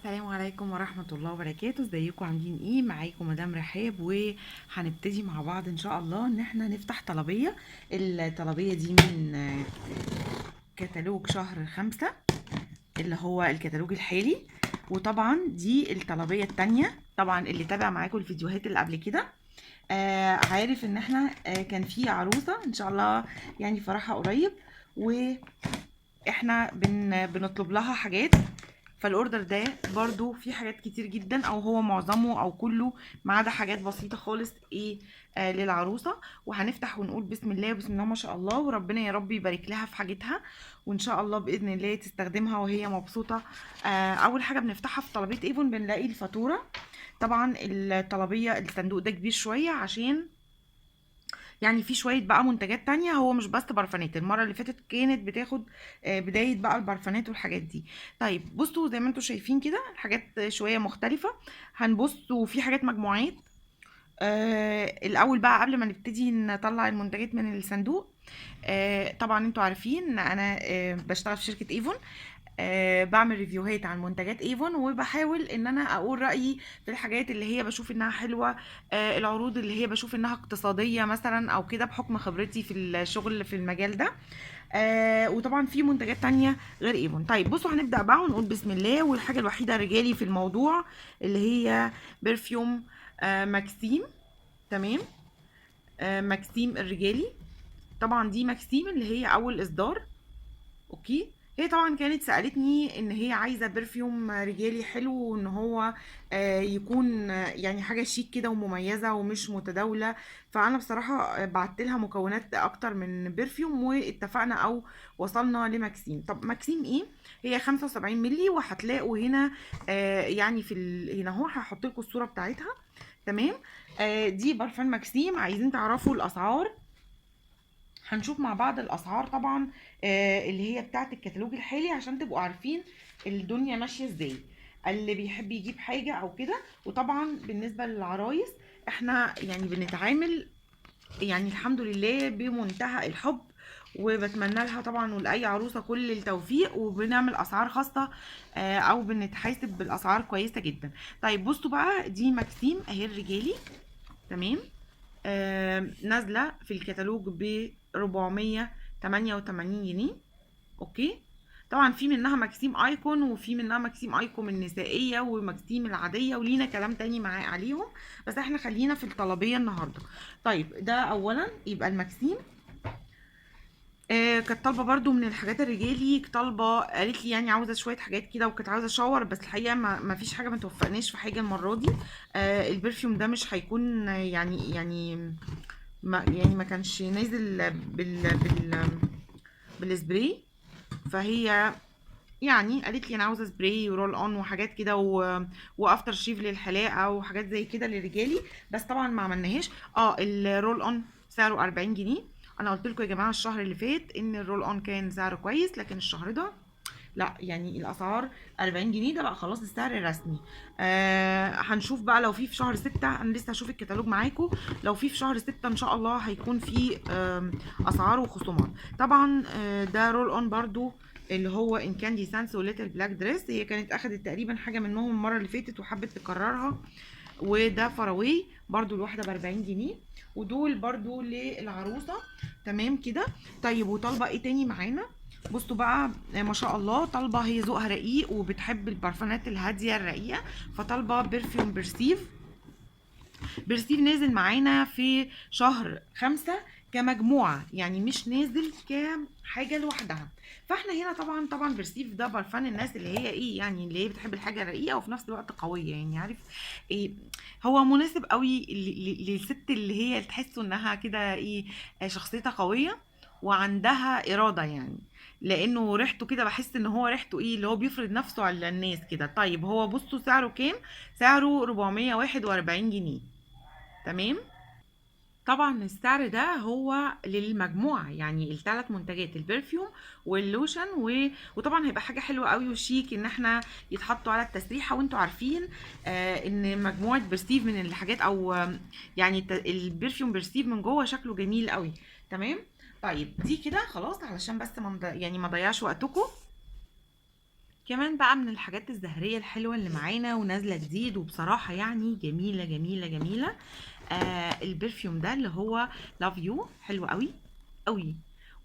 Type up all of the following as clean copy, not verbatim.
السلام عليكم ورحمة الله وبركاته. ازيكم عاملين ايه؟ معاكم مدام رحاب، وهنبتدي مع بعض ان شاء الله ان احنا نفتح طلبية. الطلبية دي من كتالوج شهر 5 اللي هو الكتالوج الحالي، وطبعا دي الطلبية التانية. طبعا اللي تابع معاكم الفيديوهات اللي قبل كده عارف ان احنا كان في عروسة ان شاء الله يعني فرحها قريب، واحنا بنطلب لها حاجات. فال order ده برضو فيه حاجات كتير جدا، او هو معظمه او كله ما عدا حاجات بسيطة خالص ايه للعروسة. وهنفتح ونقول بسم الله وبسم الله ما شاء الله، وربنا يا رب يبارك لها في حاجتها، وان شاء الله باذن الله تستخدمها وهي مبسوطة. اول حاجة بنفتحها في طلبية ايفون بنلاقي الفاتورة. طبعا الطلبية الصندوق ده كبير شوية عشان يعني في شوية بقى منتجات تانية، هو مش بس برفانات. المرة اللي فاتت كانت بتاخد بداية بقى البرفانات والحاجات دي. طيب بصوا زي ما انتوا شايفين كده الحاجات شوية مختلفة. هنبص وفي حاجات مجموعات. الأول بقى قبل ما نبتدي نطلع المنتجات من الصندوق، طبعا انتوا عارفين ان انا بشتغل في شركة ايفون، بعمل review هات عن منتجات ايفون، وبحاول ان انا اقول رأيي في الحاجات اللي هي بشوف انها حلوة، العروض اللي هي بشوف انها اقتصادية مثلا او كده، بحكم خبرتي في الشغل في المجال ده. وطبعا في منتجات تانية غير ايفون. طيب بصوا هنبدأ بقى ونقول بسم الله. والحاجة الوحيدة رجالي في الموضوع اللي هي perfume ماكسيم. تمام، ماكسيم الرجالي. طبعا دي ماكسيم اللي هي اول اصدار. okay، هي طبعا كانت سألتني ان هي عايزة perfume رجالي حلو، وان هو يكون يعني حاجة شيك كده ومميزة ومش متداولة. فانا بصراحة بعت لها مكونات اكتر من perfume، واتفقنا او وصلنا لماكسيم. طب ماكسيم ايه؟ هي 75 ملي، وهتلاقوا هنا يعني في هنا اهو هحط لكم الصورة بتاعتها. تمام، دي برفان ماكسيم. عايزين تعرفوا الاسعار؟ هنشوف مع بعض الاسعار طبعا اللي هي بتاعت الكتالوج الحالي عشان تبقوا عارفين الدنيا ماشية ازاي، اللي بيحب يجيب حاجة او كده. وطبعا بالنسبة للعرايس احنا يعني بنتعامل يعني الحمد لله بمنتهى الحب، وبتمنى لها طبعا ولاي عروسه كل التوفيق، وبنعمل اسعار خاصة او بنتحاسب بالاسعار كويسة جدا. طيب بصوا بقى، دي ماكسيم اهي الرجالي. تمام، نازله في الكتالوج ب 488 جنيه. okay، طبعا في منها ماكسيم ايكون، وفي منها ماكسيم ايكون النسائية وماكسيم العادية، ولينا كلام تاني معاه عليهم، بس احنا خلينا في الطلبيه النهارده. طيب ده اولا يبقى الماكسيم. كانت طالبه برضو من الحاجات الرجالي، طالبه قالت لي يعني عاوزه شوية حاجات كده، وكانت عاوزه shower، بس الحقيقة ما فيش حاجة، ما توفقناش في حاجة المرة دي. ال perfume ده مش هيكون يعني، يعني ما يعني ما كانش نازل بالسبراي، فهي يعني قالت لي انا عاوزه spray و roll on وحاجات كده و after shave للحلاقه وحاجات زي كده للرجالي، بس طبعا ما عملناهاش. ال roll on سعره 40 جنيه. انا قلت لكم يا جماعة الشهر اللي فات ان ال roll on كان سعره كويس، لكن الشهر ده لا، يعني الاسعار 40 جنيه ده بقى خلاص السعر الرسمي. هنشوف بقى لو في شهر 6، انا لسه هشوف الكتالوج معاكم، لو في شهر 6 ان شاء الله هيكون في اسعار وخصومات. طبعا ده roll on برضو اللي هو Incandessence و Little Black Dress، هي كانت اخدت تقريبا حاجة منهم المرة اللي فاتت وحبت تكررها. وده Far Away برضو الواحدة ب 40 جنيه، ودول برضو للعروسه. تمام كده. طيب وطالبه ايه تاني معانا؟ بصوا بقى ما شاء الله، طالبه هي ذوقها رقيق وبتحب البرفانات الهادية الرقيقة، فطالبه perfume برسيف. برسيف نازل معانا في شهر 5 كمجموعة، يعني مش نازل كحاجة لوحدها. فاحنا هنا طبعا برسيف ده برفان الناس اللي هي ايه يعني، اللي هي بتحب الحاجة الرقيقة وفي نفس الوقت قوية، يعني عارف ايه، هو مناسب قوي للست اللي هي تحسوا انها كده ايه، شخصيتها قوية وعندها إرادة، يعني لانه ريحته كده بحس ان هو ريحته ايه اللي هو بيفرض نفسه على الناس كده. طيب هو بصوا سعره كام؟ سعره 441 جنيه. تمام، طبعا السعر ده هو للمجموعة، يعني الثلاث منتجات ال perfume وال lotion وطبعا هيبقى حاجة حلوة قوي وشيك ان احنا يتحطوا على التسريحة. وانتوا عارفين ان مجموعة برسيف من الحاجات او يعني ال perfume برسيف من جوه شكله جميل قوي. تمام، طيب دي كده خلاص علشان بس ما يعني ما ضيعش وقتكم. كمان بقى من الحاجات الزهرية الحلوة اللي معانا ونازلة جديد، وبصراحة يعني جميلة جميلة جميلة، ال perfume ده اللي هو Love You، حلو قوي قوي.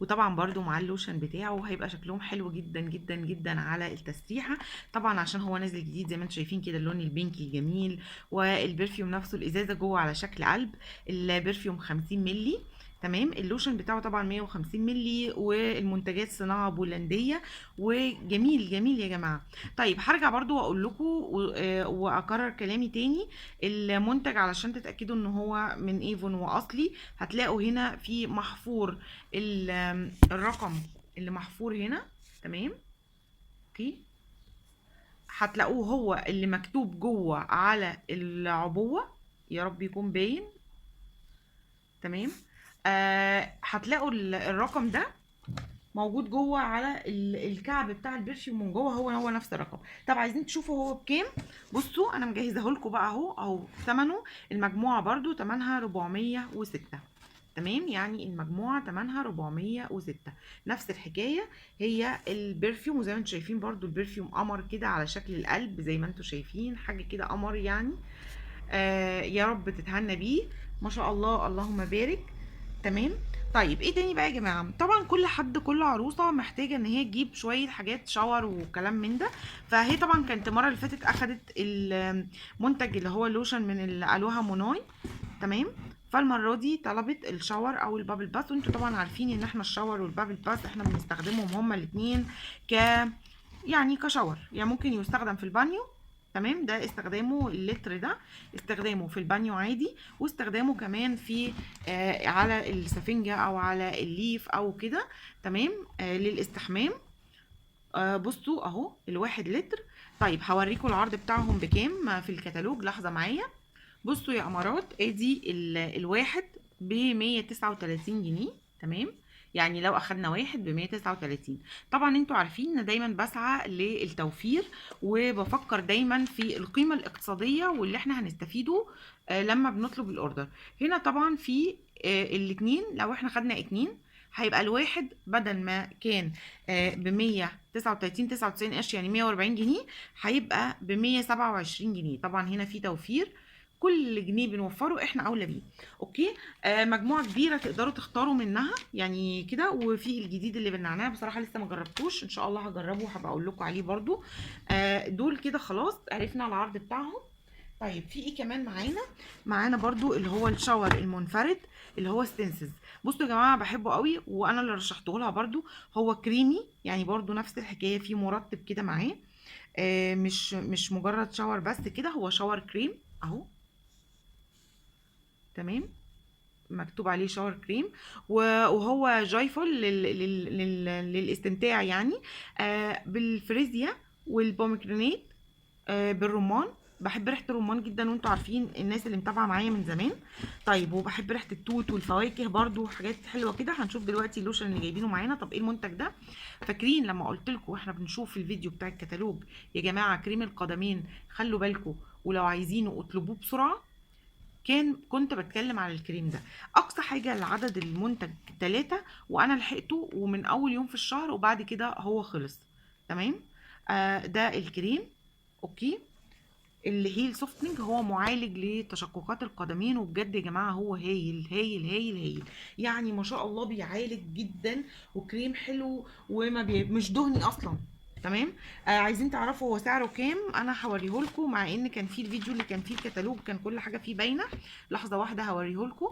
وطبعا برضو مع اللوشن بتاعه هيبقى شكلهم حلو جدا جدا جدا على التسريحة. طبعا عشان هو نازل جديد زي ما انتم شايفين كده، اللون ال pink الجميل، وال perfume نفسه الازازة جوه على شكل قلب. ال perfume 50 ملي، تمام. اللوشن بتاعه طبعا 150 ملي، والمنتجات صناعة بولندية، وجميل جميل يا جماعة. طيب هرجع برضو واقول لكم واكرر كلامي تاني، المنتج علشان تتأكدوا ان هو من ايفون واصلي، هتلاقوا هنا في محفور الرقم اللي محفور هنا، تمام، okay. هتلاقوه هو اللي مكتوب جوه على العبوة، يا رب يكون باين، تمام. هتلاقوا الرقم ده موجود جوه على الكعب بتاع ال perfume من جوه، هو نفس الرقم. طب عايزين تشوفوا هو بكام؟ بصوا انا مجهزاه لكم بقى اهو ثمنه المجموعة برضو ثمنها 406، تمام. يعني المجموعة ثمنها 406. نفس الحكاية هي ال perfume، وزي ما انتم شايفين برضو ال perfume قمر كده على شكل القلب، زي ما انتم شايفين حاجة كده قمر يعني. يا رب تتهنى بيه ما شاء الله، اللهم بارك، تمام. طيب ايه تاني بقى يا جماعة؟ طبعا كل عروسه محتاجه ان هي تجيب شوية حاجات shower وكلام من ده، فهي طبعا كانت المرة اللي فاتت اخدت المنتج اللي هو اللوشن من الالوها موناي، تمام. فالمره دي طلبت ال shower او ال bubble bath، وانتوا طبعا عارفين ان احنا ال shower وال bubble bath احنا بنستخدمهم هما الاتنين ك shower، يعني ممكن يستخدم في البانيو، تمام. ده استخدامه اللتر ده استخدامه في البانيو عادي، واستخدامه كمان في على السفنجة او على الليف او كده، تمام، للاستحمام. بصوا اهو الواحد لتر. طيب هوريكم العرض بتاعهم بكام في الكتالوج، لحظة معايا. بصوا يا امارات، ادي الواحد ب139 جنيه، تمام. يعني لو اخدنا واحد ب139. طبعا انتوا عارفين ان دايما بسعى للتوفير، وبفكر دايما في القيمة الاقتصادية واللي احنا هنستفيده، لما بنطلب ال order. هنا طبعا في، الاتنين، لو احنا خدنا اتنين هيبقى الواحد بدل ما كان، بمية تسعة وتلاتين تسعة وتسعين قرش، يعني 140 جنيه، هيبقى ب127 جنيه. طبعا هنا في توفير، كل جنيه بنوفره احنا اولى بيه، okay. مجموعة كبيرة تقدروا تختاروا منها يعني كده. وفي الجديد اللي بالنعناع بصراحة لسه ما جربتوش، ان شاء الله هجربه وهبقى اقول لكم عليه برضو. دول كده خلاص عرفنا العرض بتاعهم. طيب في ايه كمان معانا؟ معانا برضو اللي هو ال shower المنفرد اللي هو ستنسز. بصوا يا جماعة بحبه قوي، وانا اللي رشحته لها برضو. هو كريمي يعني برضو نفس الحكاية، فيه مرطب كده معاه، مش مجرد shower بس كده، هو shower كريم اهو، تمام، مكتوب عليه shower cream، وهو joyful للاستمتاع يعني، بال freesia وال pomegranate، بالرمان. بحب ريحه الرمان جدا، وانتوا عارفين الناس اللي متابعه معايا من زمان. طيب وبحب ريحه التوت والفواكه برضو، حاجات حلوة كده. هنشوف دلوقتي اللوشن اللي جايبينه معانا. طب ايه المنتج ده؟ فاكرين لما قلت لكم واحنا بنشوف في الفيديو بتاع الكتالوج يا جماعة كريم القدمين خلوا بالكم، ولو عايزينه اطلبوه بسرعة، كنت بتكلم على الكريم ده. اقصى حاجة لعدد المنتج 3، وانا لحقته ومن اول يوم في الشهر، وبعد كده هو خلص، تمام. ده الكريم، okay. اللي heel softening هو معالج لتشققات القدمين، وبجد يا جماعة هو هايل هايل هايل هايل، يعني ما شاء الله بيعالج جدا، وكريم حلو وما مش دهني اصلا، تمام. عايزين تعرفوا هو سعره كام؟ انا هوريهولكم، مع ان كان في الفيديو اللي كان فيه الكتالوج كان كل حاجة فيه باينة. لحظة واحدة هوريهولكم.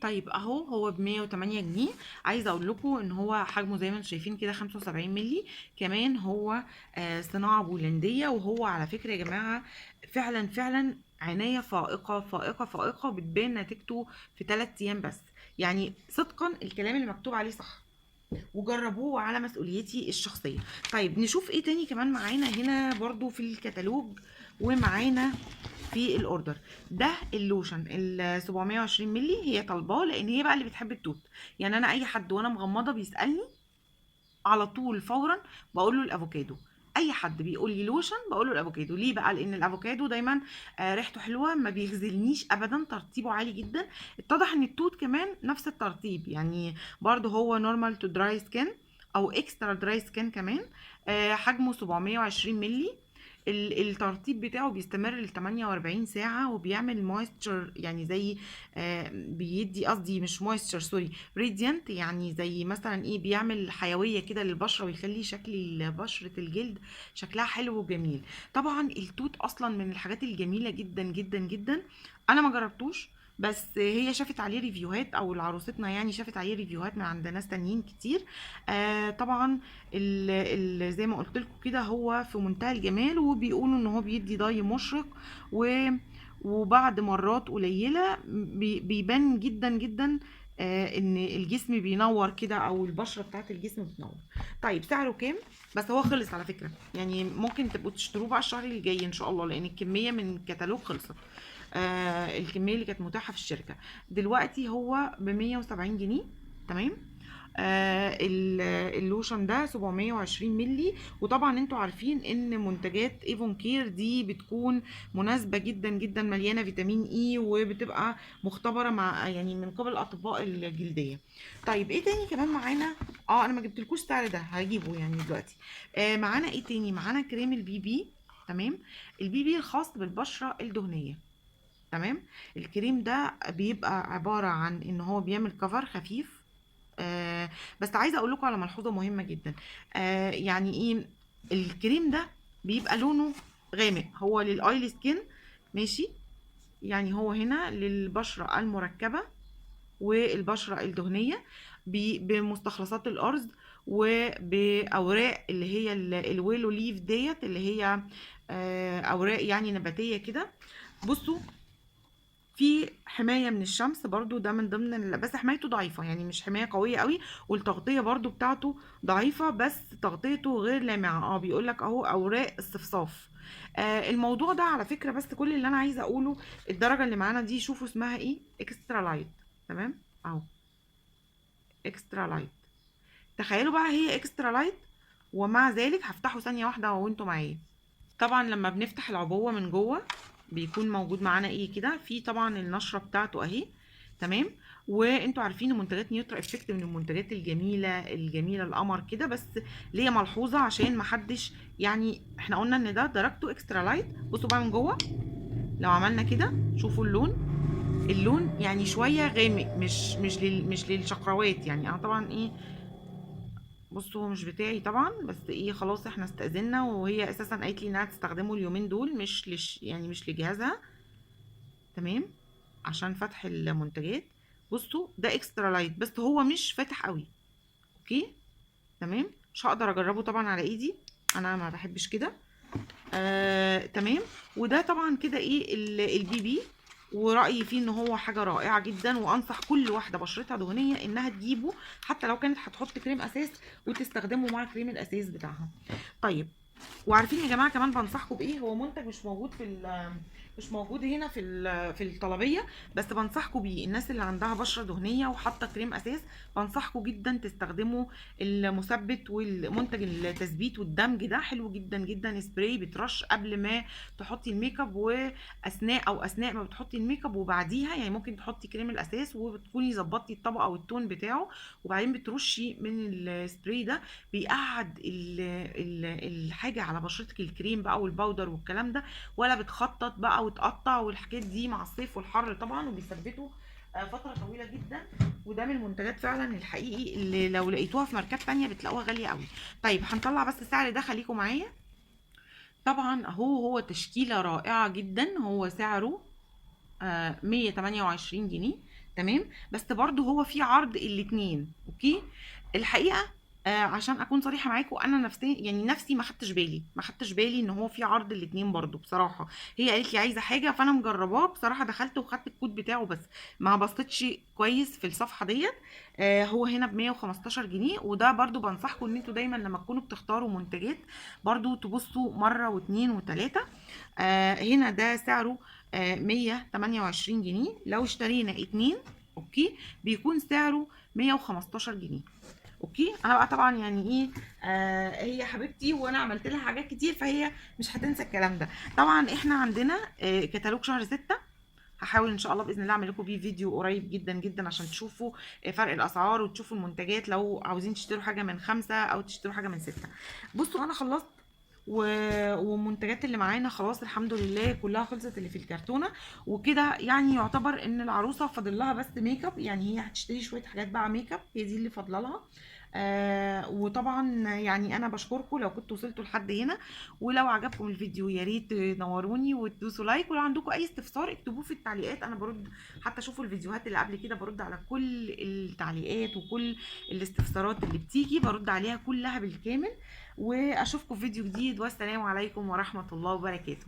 طيب اهو هو بمية وتمانية جنيه. عايزه اقول لكم ان هو حجمه زي ما انتم شايفين كده 75 مللي، كمان هو، صناعة بولنديه، وهو على فكرة يا جماعة فعلا فعلا عناية فائقة فائقة فائقة، بتبان نتيجته في 3 ايام بس، يعني صدقا الكلام اللي مكتوب عليه صح، وجربوه على مسؤوليتي الشخصية. طيب نشوف ايه تاني كمان معانا هنا برضو في الكتالوج ومعانا في ال order. ده اللوشن ال 720 مللي، هي طالباه لان هي بقى اللي بتحب التوت، يعني انا اي حد وانا مغمضه بيسالني على طول فورا بقول له الافوكادو، اي حد بيقول لي لوشن بقول له الافوكادو. ليه بقى؟ لان الافوكادو دايما، ريحته حلوة، ما بيغزلنيش ابدا، ترطيبه عالي جدا. اتضح ان التوت كمان نفس الترطيب، يعني برضو هو normal to dry skin او extra dry skin كمان. حجمه 720 ملي. الترطيب بتاعه بيستمر ل 48 ساعة، وبيعمل moisture يعني زي بيدي، قصدي مش moisture sorry، radiant، يعني زي مثلا ايه، بيعمل حيوية كده للبشرة ويخلي شكل بشرة الجلد شكلها حلو وجميل. طبعا التوت اصلا من الحاجات الجميلة جدا جدا جدا. انا ما جربتوش، بس هي شافت عليه review هات، او العروستنا يعني شافت عليه review هات من عند ناس تانيين كتير. طبعا ال زي ما قلت لكم كده هو في منتهى الجمال، وبيقولوا ان هو بيدي ضي مشرق، وبعد مرات قليلة بيبان جدا جدا ان الجسم بينور كده، او البشرة بتاعت الجسم بتنور. طيب سعره كام؟ بس هو خلص على فكرة، يعني ممكن تبقوا تشتروه بقى الشهر اللي جاي ان شاء الله، لان الكمية من الكتالوج خلصت. الكمية اللي كانت متاحة في الشركة. دلوقتي هو ب170 جنيه. تمام. اللوشن ده 720 ملي. وطبعا انتوا عارفين ان منتجات ايفون كير دي بتكون مناسبة جدا جدا، مليانة فيتامين E، وبتبقى مختبرة مع يعني من قبل اطباء الجلدية. طيب ايه تاني كمان معانا؟ انا ما جبتلكوش سعر ده، هجيبه يعني دلوقتي. معانا ايه تاني؟ معانا كريم ال BB. تمام. ال BB الخاص بالبشرة الدهنية. تمام. الكريم ده بيبقى عبارة عن ان هو بيعمل cover خفيف. بس عايزة اقول لكم على ملحوظة مهمة جدا. يعني ايه الكريم ده؟ بيبقى لونه غامق، هو لل oily skin، ماشي، يعني هو هنا للبشرة المركبة والبشرة الدهنية، بمستخلصات الأرز وبأوراق اللي هي ال willow leaf ديت، اللي هي أوراق يعني نباتية كده. بصوا في حماية من الشمس برضو، ده من ضمن بس حمايته ضعيفة، يعني مش حماية قوية قوي، والتغطية برضو بتاعته ضعيفة، بس تغطيته غير لامعة. بيقولك اهو اوراق الصفصاف. الموضوع ده على فكرة، بس كل اللي انا عايزة اقوله الدرجة اللي معانا دي شوفوا اسمها ايه، extra light. تمام اهو extra light. تخيلوا بقى هي extra light، ومع ذلك هفتحه ثانية واحدة وانتوا معايا. طبعا لما بنفتح العبوة من جوه بيكون موجود معانا ايه كده، في طبعا النشرة بتاعته اهي. تمام. وانتوا عارفين ان منتجات نيوترا افكت من المنتجات الجميلة الجميلة القمر كده. بس ليا ملحوظة عشان ما حدش يعني، احنا قلنا ان ده درجته extra light. بصوا بقى من جوه لو عملنا كده شوفوا اللون، اللون يعني شوية غامق، مش للشقراوات يعني. انا طبعا ايه، بصوا هو مش بتاعي طبعا، بس ايه خلاص احنا استأذنا، وهي اساسا قالت لي انها تستخدمه اليومين دول، مش لش يعني مش لجهازها. تمام، عشان فتح المنتجات. بصوا ده extra light بس هو مش فاتح قوي. okay تمام، مش هقدر اجربه طبعا على ايدي، انا ما بحبش كده. تمام. وده طبعا كده ايه ال BB، ورأيي فيه ان هو حاجة رائعة جدا، وانصح كل واحدة بشرتها دهنية انها تجيبه، حتى لو كانت هتحط كريم اساس وتستخدمه مع كريم الاساس بتاعها. طيب وعارفين يا جماعة كمان بنصحكم بايه؟ هو منتج مش موجود في مش موجود هنا في في الطلبية، بس بنصحكم بيه. الناس اللي عندها بشرة دهنية وحاطة كريم اساس بنصحكم جدا تستخدموا المثبت والمنتج التثبيت والدمج ده، حلو جدا جدا. سبراي بترش قبل ما تحطي الميك اب، واثناء او اثناء ما بتحطي الميك اب وبعديها، يعني ممكن تحطي كريم الاساس وبتكوني ظبطتي الطبقة وال tone بتاعه، وبعدين بترشي من السبراي ده، بيقعد الحاجة على بشرتك، الكريم بقى وال powder والكلام ده، ولا بتخطط بقى وتقطع والحاجات دي مع الصيف والحر طبعا، وبيثبته فترة طويلة جدا. وده من المنتجات فعلا الحقيقي اللي لو لقيتوها في ماركات تانية بتلاقوها غالية قوي. طيب هنطلع بس السعر ده، خليكم معايا. طبعا هو تشكيلة رائعة جدا، هو سعره 128 جنيه. تمام، بس برضو هو في عرض الاتنين. okay الحقيقة عشان اكون صريحة معاكم، انا نفسي يعني نفسي ما خدتش بالي ان هو في عرض الاتنين برضو بصراحة. هي قالت لي عايزة حاجة فانا مجرباه بصراحة، دخلت وخدت الكود بتاعه بس ما بصيتش كويس في الصفحة ديت. هو هنا ب 115 جنيه. وده برضو بنصحكم ان انتوا دايما لما تكونوا بتختاروا منتجات برضو تبصوا مرة واتنين وتلاتة. هنا ده سعره 128 جنيه. لو اشترينا اتنين okay بيكون سعره 115 جنيه. okay انا بقى طبعا يعني ايه، هي حبيبتي وانا عملت لها حاجات كتير فهي مش هتنسى الكلام ده. طبعا احنا عندنا كتالوج شهر 6 هحاول ان شاء الله باذن الله اعمل لكم بيه فيديو قريب جدا جدا عشان تشوفوا فرق الاسعار وتشوفوا المنتجات لو عاوزين تشتروا حاجة من 5 او تشتروا حاجة من 6. بصوا انا خلصت والمنتجات اللي معانا خلاص الحمد لله كلها خلصت اللي في الكرتونه وكده. يعني يعتبر ان العروسة فاضل لها بس make up، يعني هي هتشتري شوية حاجات بقى make up، هي دي اللي فاضلة لها. وطبعا يعني انا بشكركم لو كنتوا وصلتوا لحد هنا، ولو عجبكم الفيديو يا ريت تنوروني وتدوسوا like، ولو عندكم اي استفسار اكتبوه في التعليقات، انا برد، حتى شوفوا الفيديوهات اللي قبل كده برد على كل التعليقات وكل الاستفسارات اللي بتيجي برد عليها كلها بالكامل. واشوفكم في فيديو جديد، والسلام عليكم ورحمة الله وبركاته.